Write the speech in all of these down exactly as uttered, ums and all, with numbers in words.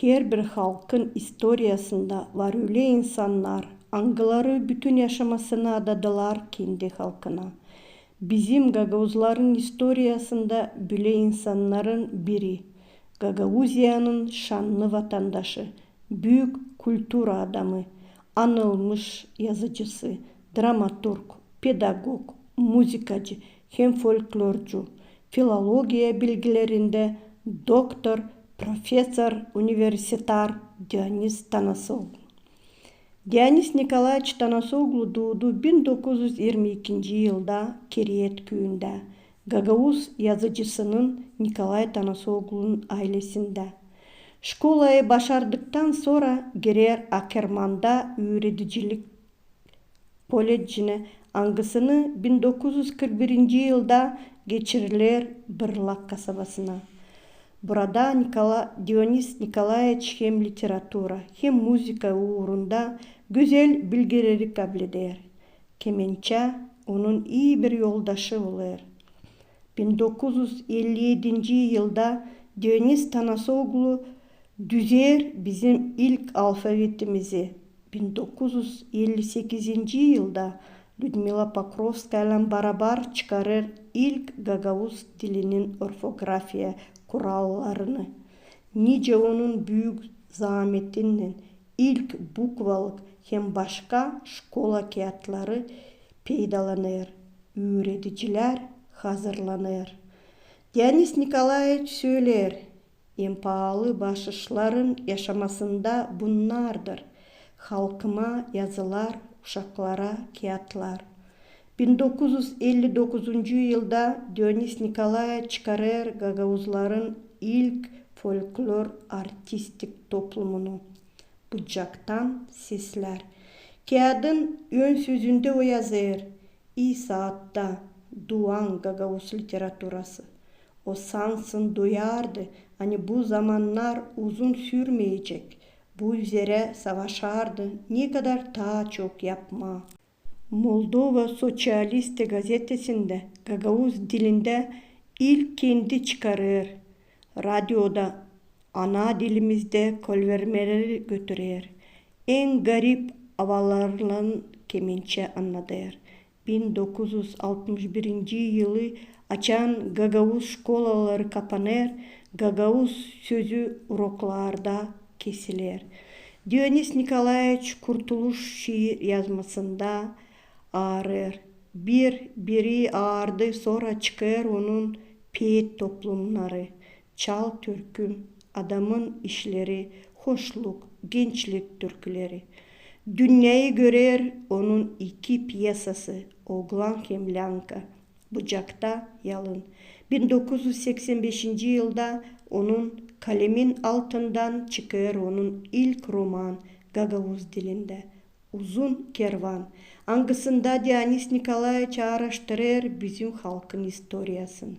Herbir halkın istoriyasında var ölä insannar, angıları bütün yaşamasını adadılar kendi halkına. Bizim gagauzların istoriyasında bölä insannarın biri, Gagauziyanın şannı vatandaşı, büük kultura adamı, anılmış yazıcısı, dramaturg, pedagog, muzıkacı hem folklorcu, filologiya bilgilerindä doktor, professor, universitar Dionis Tanasoglu. Dionis Nikolaeviç Tanasoglu duudu bin dokuz üz irmi ikinci yılda Keriet küüyündä, gagauz yazıcısının Nikolay Tanasoglunun aylesindä. Şkolayı başardıktan sora girer Akermanda üüredicilik koledjinä, angısını bin dokuz üz kırk birinci yılda geçiriler Bırlak kasabasına. Burada Nikola-, Dionis Nikolaeviç hem literatura, hem muzıka uurunda gözäl bilgileri kableder. Kemençä onun ii bir yoldaşı olêr. Bin dokuz üz elli edinci yılda Dionis Tanasoglu düzer bizim ilk alfavitimizi. Bin dokuz üz elli sekizinci yılda Lüdmila Pokrovskaylan barabar çıkarêr ilk gagauz dilinin orfografiya kurallarını. Nicä onun büük zaametindän ilk bukvalık hem başka şkola kiyatları peydalanêr, üüredicilär hazırlanêr. Dionis Nikolaeviç söleer: en paalı baaşışların yaşamasında bunnardır: halkıma yazılar, uşaklara kiyatlar. Bin dokuz üz elli dokuzuncu yılda Dionis Nikolaeviç çıkarêr gagauzların ilk folklor-artistik toplumunu. Bucaktan seslär. Kiyadın ön sözündä o yazêr: ii saatta duan gagauz literaturası. O sansın duyardı, ani bu zamannar uzun sürmeyecek. Bu üzerä savaşardı, ne kadar taa çok yapmaa. Moldova Soţialistı gazetesindä gagauz dilindä ilk kendi çıkarêr, radioda ana dilimizdä kolvermeleri götürer, en garip avalarlan kemençä annadêr. Bin dokuz üz altmış birinci yılı, açan gagauz şkolaları kapanêr, gagauz sözü uroklarda kesiler. Dionis Nikolaeviç kurtuluş şiir yazmasında aarêr. Bir-biri aardı, sora çıkêr onun peet toplumnarı: Çal türküm, Adamın işleri, Hoşluk, Gençlik türküleri. Dünneyä görer onun iki pyesası, Oglan hem Länka. Bucakta yalın. Bin dokuz üz seksän beşinci yılda onun kalemin altından çıkêr onun ilk roman gagauz dilindä, Uzun kervan, angısında Dionis Nikolaeviç aaraştırêr bizim halkın istoriyasını.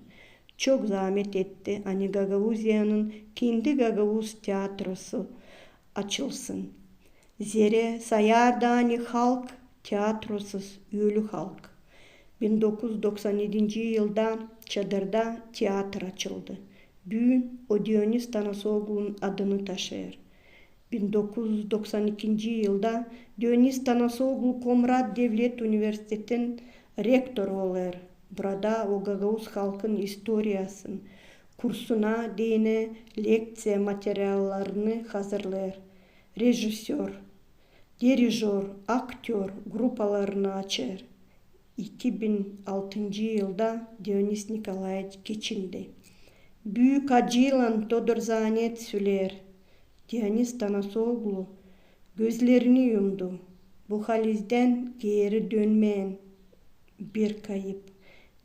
Çok zaamet etti, ani Gagauziyanın kendi gagauz teatrosu açılsın. Zerä sayardı, ani halk teatrosuz ölü halk. Bin dokuz üz doksan edinci yılda Çadırda teatr açıldı. Büün o Dionis Tanasoglunun adını taşıyêr. Bin dokuz üz doksan ikinci yılda Dionis Tanasoglu Komrat devlet universitetin rektoru olêr. Burada o gagauz halkın istoriyasını kursuna deyni lekţiya materiallarını hazırlêêr. Rejissör, dirijör, aktör grupalarını açêr. İki bin altıncı yılda Dionis Nikolaeviç geçindi. Büük acıylan Todor Zaanet söleer: Dionis Tanasoglu gözlerini yumdu. Bu halizdän geeri dönmeyän bir kayıp.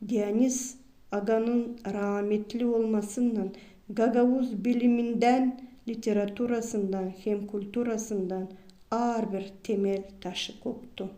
Dionis aganın raametli olmasınnan gagauz bilimindän, literaturasından hem kulturasından aar bir temel taşı koptu.